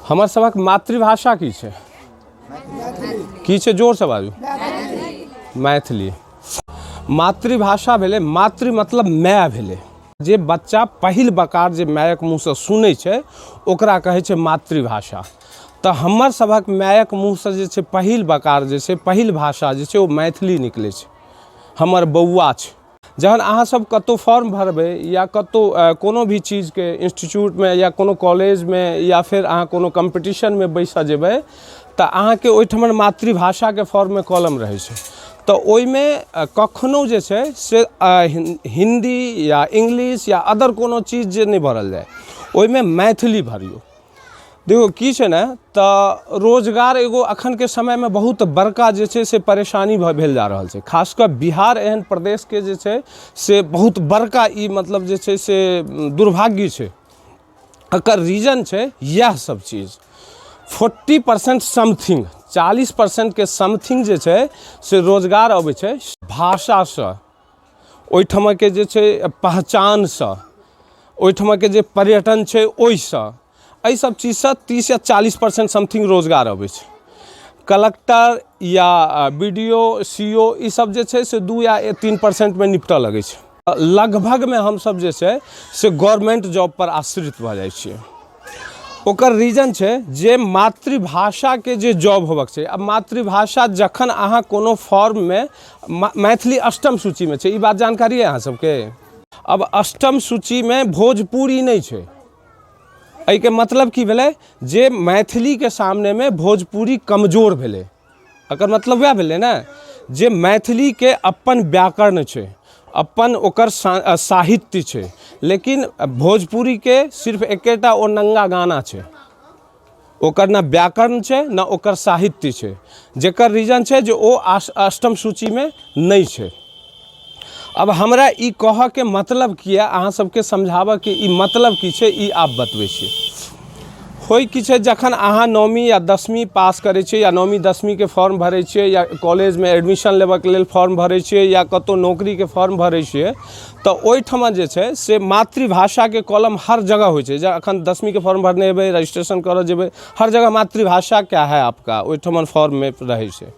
हमर सभक मातृभाषा की छै? की छै? जोरसँ बाजू। मैथिली मातृभाषा भेलै। मातृ मतलब माय भेलै। जे बच्चा पहिल बकार जे मायक मुँहसँ सुनै छै, ओकरा कहै छै मातृभाषा। तऽ हमर सभक मायक मुँहसँ जे छै पहिल बकार जे छै, पहिल भाषा जे छै, ओ मैथिली निकलै छै। हमर बौआ छै। जहन अहाँसभ कतहु फॉर्म भरबै या कतहु कोनो भी चीजके इंस्टीट्यूटमे या कोनो कॉलेजमे या फेर अहाँ कोनो कम्पीटिशनमे बैसऽ जेबै, तऽ अहाँके ओहिठमन मातृभाषाके फॉर्ममे कॉलम रहै छै। तऽ ओहिमे कखनो जे छै से हिन्दी या इंग्लिश या अदर कोनो चीज जे नहि भरल जाय, ओहिमे मैथिली भरियौ। देखियौ, की छै ने, तऽ रोजगार एगो अखनके समयमे बहुत बड़का जे छै से परेशानी भेल जा रहल छै। खास कऽ बिहार एहन प्रदेशके जे छै से बहुत बड़का ई मतलब जे छै से दुर्भाग्य छै। एकर रीजन छै इएह सब चीज। 40% समथिंग, 40%के समथिंग जे छै से रोजगार अबै छै भाषासँ, ओहिठमाके जे छै पहचानसँ, ओहिठमाके जे पर्यटन छै ओहिसँ। एहि सब चीजसँ 30 या 40% समथिंग रोजगार अबै छै। कलक्टर या बी डी ओ, सी ओ, ई सब जे छै से 2 या 3%मे निपटऽ लगै छै। लगभगमे हमसब जे छै से गवर्नमेंट जॉब पर आश्रित भऽ जाइ छियै। ओकर रीजन छै जे मातृभाषाके जे जॉब होबक छै। आब मातृभाषा जखन अहाँ कोनो फॉर्ममे, मैथिली अष्टम सूचीमे छै, ई बात जानकारी अइ अहाँ सबके? अब अष्टम सूचीमे भोजपुरी नहि छै। एहिके मतलब की भेलै? जे मैथिलीके सामनेमे भोजपुरी कमजोर भेलै। एकर मतलब वएह भेलै ने जे मैथिलीके अपन व्याकरण छै, अपन ओकर साहित्य छै, लेकिन भोजपुरीके सिर्फ एकेटा ओ नङ्गा गाना छै। ओकर ने व्याकरण छै, ने ओकर साहित्य छै, जकर रीजन छै जे ओ अष्टम सूचीमे नहि छै। अब हमरा ई कहऽके मतलब किए, अहाँ सबके समझाबऽके ई मतलब की छै, ई आब बतबै छी। होइ की छै, जखन अहाँ नौमी या 10वीं पास करै छियै या नौमी 10वींके फॉर्म भरै छियै या कॉलेजमे एडमिशन लेबऽके लेल फॉर्म भरै छियै या कतहु नौकरीके फॉर्म भरै छियै, तऽ ओहिठमा जे छै से मातृभाषाके कॉलम हर जगह होइ छै। जे अखन 10वींके फॉर्म भरने हेबै, रजिस्ट्रेशन करऽ जेबै, हर जगह "मातृभाषा क्या है आपका" ओहिठमन फॉर्ममे रहै छै।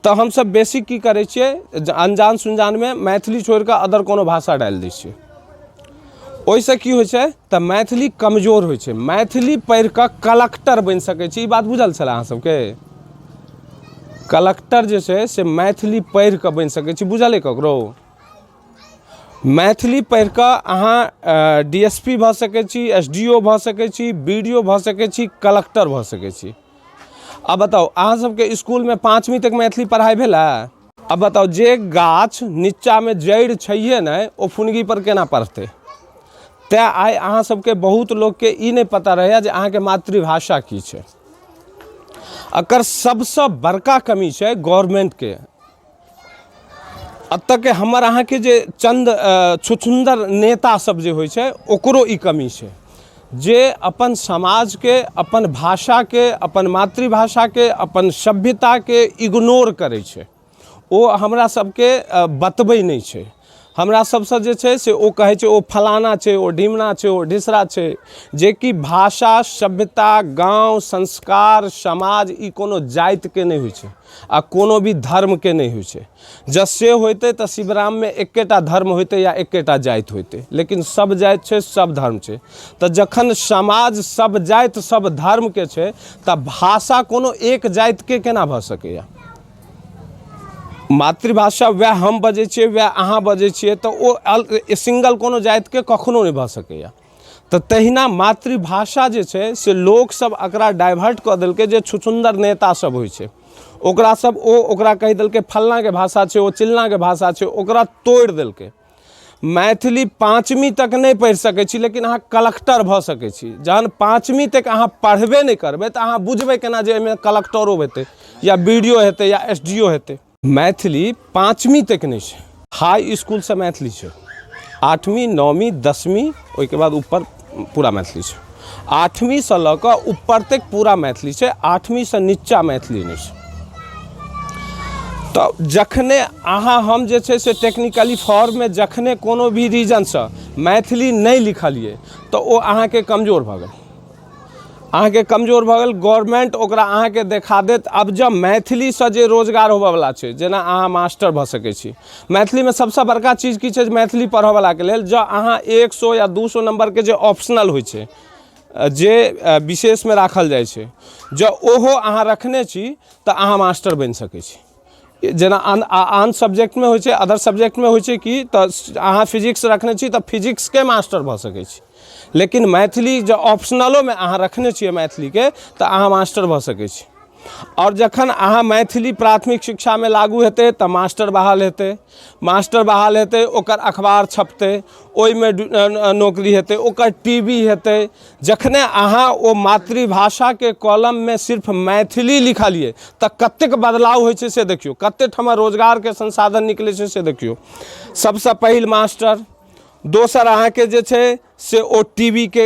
तऽ हमसब बेसी की करै छियै? अनजान सुनजानमे मैथिली छोड़ि कऽ अदर कोनो भाषा डालि दै छियै। ओहिसँ की होइ छै? तऽ मैथिली कमजोर होइ छै। मैथिली पढ़ि कऽ कलक्टर बनि सकै छी, ई बात बुझल छलै अहाँ सबके? कलक्टर जे छै से मैथिली पढ़ि कऽ बनि सकै छी, बुझल अइ ककरो? मैथिली पढ़ि कऽ अहाँ डी एस पी भऽ सकै छी, एस डी ओ भऽ सकै छी, बी डी ओ भऽ सकै छी, कलक्टर भऽ सकै छी। आब बताउ, अहाँ सबके इसकुलमे 5वीं तक मैथिली पढ़ाइ भेलै? आब बताउ, जे गाछ नीचाँमे जड़ि छैहे नहि, ओ फुनगी पर केना पढ़तै? तैँ आइ अहाँ सबके बहुत लोकके ई नहि पता रहैए जे अहाँके मातृभाषा की छै। एकर सबसँ बड़का कमी छै गवर्नमेन्टके। एतऽके हमर अहाँके जे चन्द छुछुन्दर नेता सब जे होइ छै, ओकरो ई कमी छै जे अपन समाजके, अपन भाषाके, अपन मातृभाषाके, अपन सभ्यताके इग्नोर करै छै। ओ हमरा सबके बतबै नहि छै। हमरा सबसँ जे छै से ओ कहै छै ओ फलाना छै, ओ ढिमना छै, ओ ढिसरा छै। जेकि भाषा, सभ्यता, गाँव, संस्कार, समाज, ई कोनो जातिके नहि होइ छै आ कोनो भी धर्मके नहि होइ छै। जँ से होइतै तऽ शिवराममे एकेटा धर्म होइतै या एकेटा जाति होइतै, लेकिन सब जाति छै, सब धर्म छै। तऽ जखन समाज सब जाति, सब धर्मके छै, तऽ भाषा कोनो एक जातिके केना भऽ सकैए? मातृभाषा वएह हम बजै छियै, वएह अहाँ बजै छियै, तऽ ओ सिंगल कोनो जातिके कखनो नहि भऽ सकैए। तऽ तहिना मातृभाषा जे छै से लोकसभ एकरा डाइवर्ट कऽ देलकै। जे छुछुन्दर नेता सब होइ छै, ओकरा सब ओ ओकरा कहि देलकै फल्लाँके भाषा छै, ओ चिल्लाँके भाषा छै, ओकरा तोड़ि देलकै। मैथिली 5वीं तक नहि पढ़ि सकै छी, लेकिन अहाँ कलक्टर भऽ सकै छी। जहन 5वीं तक अहाँ पढ़बे नहि करबै, तऽ अहाँ बुझबै केना जे एहिमे कलक्टरो हेतै या बी डी ओ हेतै या एस डी ओ हेतै? मैथिली 5वीं तक नहि छै। हाई इसकुलसँ मैथिली छै। 8वीं, 9वीं, 10वीं, ओहिके बाद ऊपर पूरा मैथिली छै। 8वींसँ लऽ कऽ ऊपर तक पूरा मैथिली छै, 8वींसँ नीचा मैथिली नहि छै। तऽ जखने अहाँ हम जे छै से टेक्निकली फॉर्ममे जखने कोनो भी रीजनसँ मैथिली नहि लिखलियै, तऽ ओ अहाँके कमजोर भऽ गेल। अहाँके कमजोर भऽ गेल, गवर्नमेंट ओकरा अहाँके देखा देत। आब जँ मैथिलीसँ जे रोजगार होबऽवला छै, जेना अहाँ मास्टर भऽ सकै छी मैथिलीमे। सबसँ बड़का चीज की छै? मैथिली पढ़ऽवलाके लेल जँ अहाँ 100 या 200 नम्बरके जे ऑप्शनल होइ छै, जे विशेषमे राखल जाइ छै, जँ ओहो अहाँ रखने छी तऽ अहाँ मास्टर बनि सकै छी। जेना आन आन सब्जेक्टमे होइ छै, अदर सब्जेक्टमे होइ छै कि तऽ अहाँ फिजिक्स रखने छी तऽ फिजिक्सके मास्टर भऽ सकै छी, लेकिन मैथिली जँ ऑप्शनलोमे अहाँ रखने छियै मैथिलीके, तऽ अहाँ मास्टर भऽ सकै छी। आओर जखन अहाँ मैथिली प्राथमिक शिक्षामे लागू हेतै तऽ मास्टर बहाल हेतै। मास्टर बहाल हेतै, ओकर अखबार छपतै, ओहिमे नौकरी हेतै, ओकर टी वी हेतै। जखने अहाँ ओ मातृभाषाके कॉलममे सिर्फ मैथिली लिखलियै तऽ कतेक बदलाव होइ छै से देखियौ, कतेक ठमा रोजगारके संसाधन निकलै छै से देखियौ। सबसँ पहिल मास्टर, दोसर अहाँके जे छै से ओ टी वी के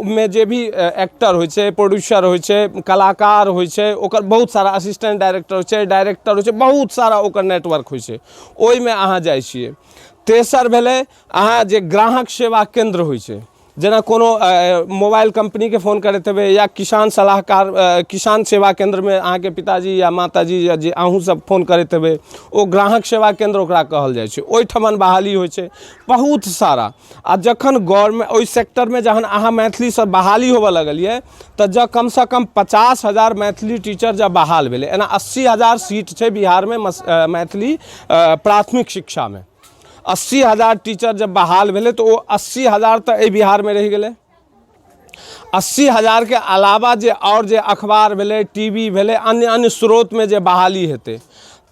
मे जे भी एक्टर होइ छै, प्रोड्यूसर होइ छै, कलाकार होइ छै, ओकर बहुत सारा असिस्टेंट डायरेक्टर होइ छै, डायरेक्टर होइ छै, बहुत सारा ओकर नेटवर्क होइ छै, ओहिमे अहाँ जाइ छियै। तेसर भेलै अहाँ जे ग्राहक सेवा केन्द्र होइ छै, जेना कोनो मोबाइल कम्पनीके फोन करैत हेबै या किसान सलाहकार, किसान सेवा केन्द्रमे अहाँके पिताजी या माताजी या जे अहूँ सब फोन करैत हेबै, ओ ग्राहक सेवा केन्द्र ओकरा कहल जाइ छै। ओहिठमन बहाली होइ छै बहुत सारा। आ जखन गवर्नमेंट ओहि सेक्टरमे जहन अहाँ मैथिलीसँ बहाली होबऽ लगलियै तऽ जँ कमसँ कम 50,000 मैथिली टीचर जँ बहाल भेलै, एना 80,000 सीट छै बिहारमे मैथिली प्राथमिक शिक्षामे, 80,000 टीचर जब बहाल भेलै तऽ ओ 80,000 तऽ एहि बिहारमे रहि गेलै। 80,000के अलावा जे आओर जे अखबार भेलै, टी वी भेलै, अन्य अन्य स्रोतमे जे बहाली हेतै,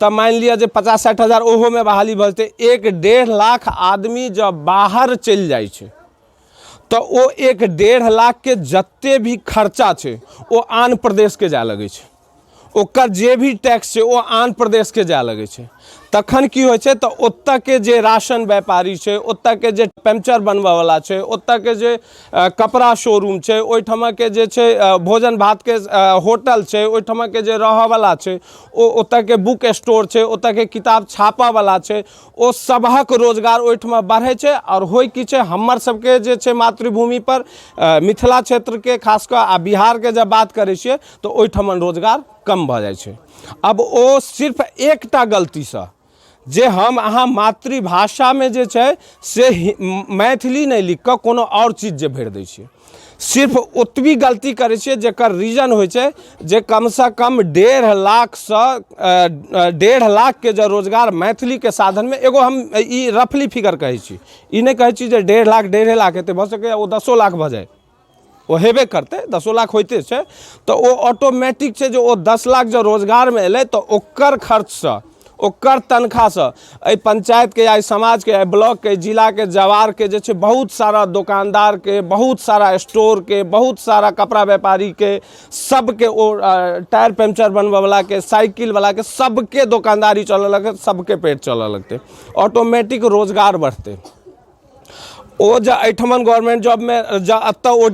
तऽ मानि लिअ जे 50-60 हजार ओहोमे बहाली भऽ जेतै। 1.5 लाख आदमी जँ बाहर चलि जाइ छै तऽ ओ 1.5 लाखके जते भी खर्चा छै ओ आन प्रदेशके जाय लगै छै, ओकर जे भी टैक्स छै ओ आन प्रदेशके जाय लगै छै। तखन की होइ छै? तऽ ओतऽके जे राशन व्यापारी छै, ओतऽके जे पंचर बनबऽवला छै, ओतऽके जे कपड़ा शोरूम छै, ओहिठमाके जे छै भोजन भातके होटल छै, ओहिठमाके जे रहऽवला छै, ओ ओतऽके बुक स्टोर छै, ओतऽके किताब छापऽवला छै, ओ सभक रोजगार ओहिठमा बढ़ै छै। आओर होइ की छै हमर सबके जे छै मातृभूमिपर, मिथिला क्षेत्रके खास कऽ आ बिहारके जब बात करै छियै, तऽ ओहिठमन रोजगार कम भऽ जाइ छै। आब ओ सिर्फ एकटा गलतीसँ जे हम अहाँ मातृभाषामे जे छै से मैथिली नहि लिख कऽ कोनो आओर चीज जे भरि दै छियै, सिर्फ ओतबी गलती करै छियै, जकर रीजन होइ छै जे कमसँ कम 1.5 लाखसँ 1.5 लाखके जँ रोजगार मैथिलीके साधनमे, एगो हम ई रफली फिगर कहै छी, ई नहि कहै छी जे 1.5 लाख 1.5 लाख हेतै, भऽ सकैए ओ 10 लाख भऽ जाय, ओ हेबे करतै, 10 लाख होइते छै। तऽ ओ ऑटोमेटिक छै जे ओ 10 लाख जँ रोजगारमे एलै तऽ ओकर खर्चसँ, ओकर तनख्वाहसँ एहि पंचायतके या एहि समाजके, एहि ब्लॉकके, एहि जिलाके, जवारके जे छै बहुत सारा दोकानदारके, बहुत सारा स्टोरके, बहुत सारा कपड़ा व्यापारीके, सबके, ओ टायर पंचर बनबऽवलाके, साइकिलवलाके, सबके दोकानदारी चलऽ लगतै, सबके पेट चलऽ लगतै, ऑटोमेटिक रोजगार बढ़तै। ओ जे एहिठमन गवर्नमेंट जॉबमे जँ एतऽ ओ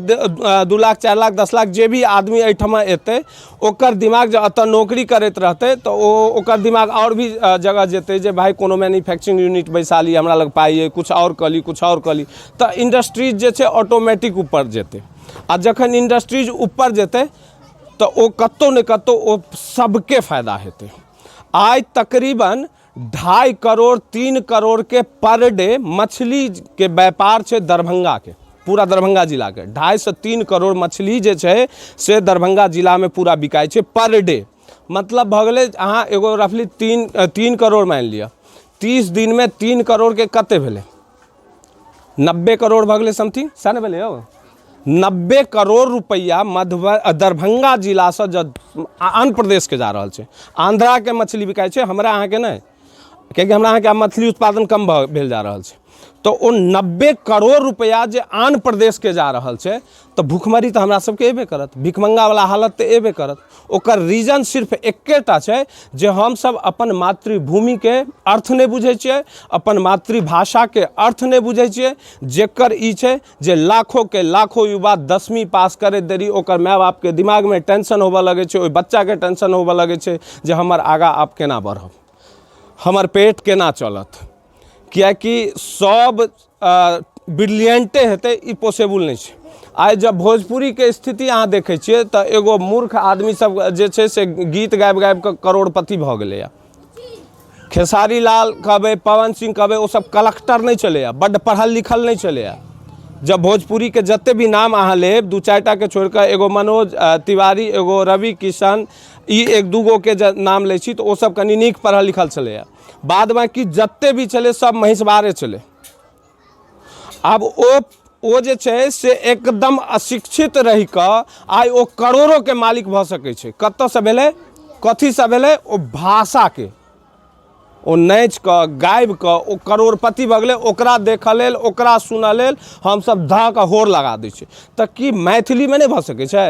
2 लाख, 4 लाख, 10 लाख जे भी आदमी एहिठमा एतै, ओकर दिमाग जँ एतऽ नौकरी करैत रहतै तऽ ओ ओकर दिमाग आओर भी जगह जेतै जे भाइ, कोनो मैन्युफैक्चरिंग यूनिट बैसा ली, हमरा लग पाइ अइ, किछु आओर कऽ ली, किछु आओर कऽ ली। तऽ इंडस्ट्रीज जे छै ऑटोमेटिक ऊपर जेतै। आ जखन इंडस्ट्रीज ऊपर जेतै तऽ ओ कतहु ने कतहु ओ सबके फायदा हेतै। आइ तकरीबन 2.5 करोड़, 3 करोड़के पर डे मछलीके व्यापार छै दरभंगाके, पूरा दरभंगा जिलाके। 2.5 से 3 करोड़ मछली जे छै से दरभंगा जिलामे पूरा बिकाइ छै पर डे। मतलब भऽ गेलै अहाँ एगो रफली 3 करोड़ मानि लिअ, 30 दिनमे 3 करोड़के कते भेलै? 90 करोड़ भऽ गेलै समथिंग। सएह ने भेलै यौ? 90 करोड़ रुपैआ दरभंगा जिलासँ जँ आन्ध्र प्रदेशके जा रहल छै। आन्ध्राके मछली बिकाइ छै, हमरा अहाँके नहि, कियाकि हमरा अहाँके आब मछली उत्पादन कम भऽ भेल जा रहल छै। तऽ ओ 90 करोड़ रुपैआ जे आन प्रदेशके जा रहल छै, तऽ भुखमरी तऽ हमरा सबके एबे करत, भिखमंगावला हालत तऽ एबे करत। ओकर रीजन सिर्फ एकेटा छै जे हमसब अपन मातृभूमिके अर्थ नहि बुझै छियै, अपन मातृभाषाके अर्थ नहि बुझै छियै, जेकर ई छै जे लाखोके लाखो युवा 10वीं पास करैत देरी ओकर माय बापके दिमागमे टेंशन होबऽ लगै छै, ओहि बच्चाके टेंशन होबऽ लगै छै जे हमर आगाँ आब केना बढ़ब, हमर पेट केना चलत। किएकि सब ब्रिलियंटे हेतै ई पॉसिबल नहि छै। आइ जब भोजपुरीके स्थिति अहाँ देखै छियै तऽ एगो मूर्ख आदमी सब जे छै से गीत गाबि गाबि कऽ करोड़पति भऽ गेलैए। खेसारी लाल कहबै, पवन सिंह कहबै, ओ सब कलेक्टर नहि छलैए, बड्ड पढ़ल लिखल नहि छलैए। जब भोजपुरीके जते भी नाम अहाँ लेब, दू चारिटाके छोड़ि कऽ, एगो मनोज तिवारी, एगो रवि किशन, ई एक दू गोके जे नाम लै छी तऽ ओ सब कनि नीक पढ़ल लिखल छलैए। बाद बाँकी जते भी छलै सब महिषबारे छलै। आब ओ जे छै से एकदम अशिक्षित रहि कऽ आइ ओ करोड़ोके मालिक भऽ सकै छै। कतऽसँ भेलै, कथीसँ भेलै? ओ भाषाके ओ नाचि कऽ गाबि कऽ ओ करोड़पति भऽ गेलै। ओकरा देखऽ लेल, ओकरा सुनऽ लेल हमसभ धऽ कऽ होर लगा दै छियै। तऽ की मैथिलीमे नहि भऽ सकै छै?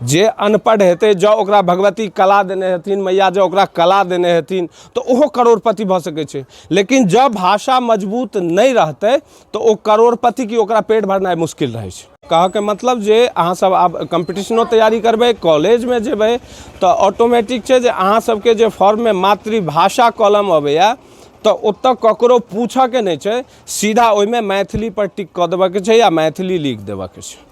जे अनपढ़ हेतै, जँ ओकरा भगवती कला देने हेथिन, मैया जँ ओकरा कला देने हेथिन, तऽ ओहो करोड़पति भऽ सकै छै। लेकिन जँ भाषा मजबूत नहि रहतै तऽ ओ करोड़पति की, ओकरा पेट भरनाइ मुश्किल रहै छै। कहऽके मतलब जे अहाँसभ आब कम्पटिशनो तैयारी करबै, कॉलेजमे जेबै, तऽ ऑटोमेटिक छै जे अहाँ सबके जे फॉर्ममे मातृभाषा कॉलम अबैए तऽ ओतऽ ककरो पूछऽके नहि छै, सीधा ओहिमे मैथिलीपर टिक कऽ देबऽके छै या मैथिली लिख देबऽके छै।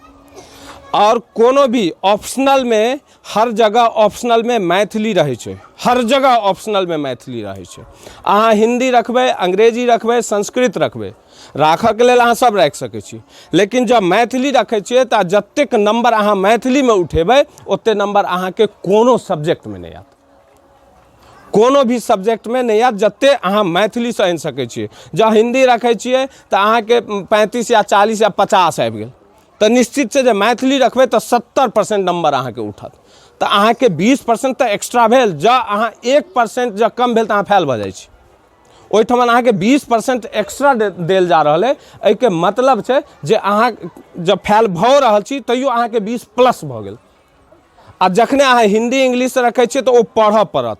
आओर कोनो भी ऑप्शनलमे, हर जगह ऑप्शनलमे मैथिली रहै छै, हर जगह ऑप्शनलमे मैथिली रहै छै। अहाँ हिन्दी रखबै, अंग्रेजी रखबै, संस्कृत रखबै, राखऽके लेल अहाँ सब राखि सकै छी, लेकिन जब मैथिली रखै छियै तऽ जतेक नम्बर अहाँ मैथिलीमे उठेबै ओतेक नम्बर अहाँके कोनो सब्जेक्टमे नहि आयत, कोनो भी सब्जेक्टमे नहि आयत जतेक अहाँ मैथिलीसँ आनि सकै छियै। जँ हिन्दी रखै छियै तऽ अहाँके 35 या 40 या 50 आबि गेल, तऽ निश्चित छै जे मैथिली रखबै तऽ 70% नम्बर अहाँके उठत, तऽ अहाँके 20% तऽ एक्स्ट्रा भेल। जँ अहाँ 1% जँ कम भेल तऽ अहाँ फेल भऽ जाइ छी। ओहिठमन अहाँके 20% एक्स्ट्रा देल जा रहल अइ। एहिके मतलब छै जे अहाँ जब फेल भऽ रहल छी तैयो अहाँके 20 प्लस भऽ गेल। आ जखने अहाँ हिन्दी इंग्लिश रखै छियै तऽ ओ पढ़ऽ पड़त,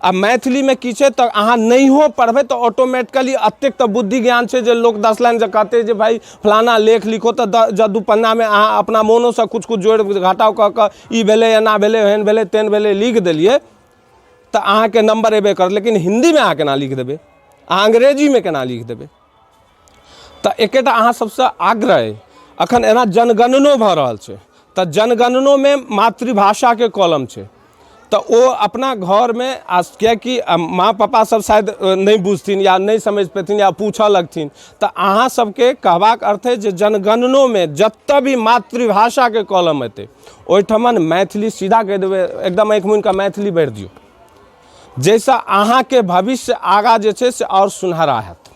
आ मैथिलीमे की छै तऽ अहाँ नहियो पढ़बै तऽ ऑटोमेटिकली एतेक तऽ बुद्धि ज्ञान छै जे लोक 10 लाइन जे कहतै जे भाइ फलाना लेख लिखो, तऽ जँ 2 पन्नामे अहाँ अपना मोनोसँ किछु किछु जोड़ि घटाव कऽ कऽ ई भेलै, एना भेलै, ओहन भेलै, तेहन भेलै लिख देलियै तऽ अहाँके नम्बर एबे करत। लेकिन हिन्दीमे अहाँ केना लिख देबै, अहाँ अंग्रेजीमे केना लिख देबै? तऽ एकेटा अहाँ सबसँ आग्रह अइ, अखन एना जनगणनो भऽ रहल छै तऽ जनगणनोमे मातृभाषाके कॉलम छै, तऽ ओ अपना घरमे, आ किएकि माँ पापा सब शायद नहि बुझथिन या नहि समझि पेथिन या पूछऽ लगथिन, तऽ अहाँ सबके कहबाक अर्थ अइ जे जनगणनोमे जतऽ भी मातृभाषाके कॉलम एतै ओहिठमन मैथिली सीधा कहि देबै, एकदम आँखि मुनिकऽ मैथिली भरि दियौ, जाहिसँ अहाँके भविष्य आगाँ जे छै से आओर सुनहरा हैत।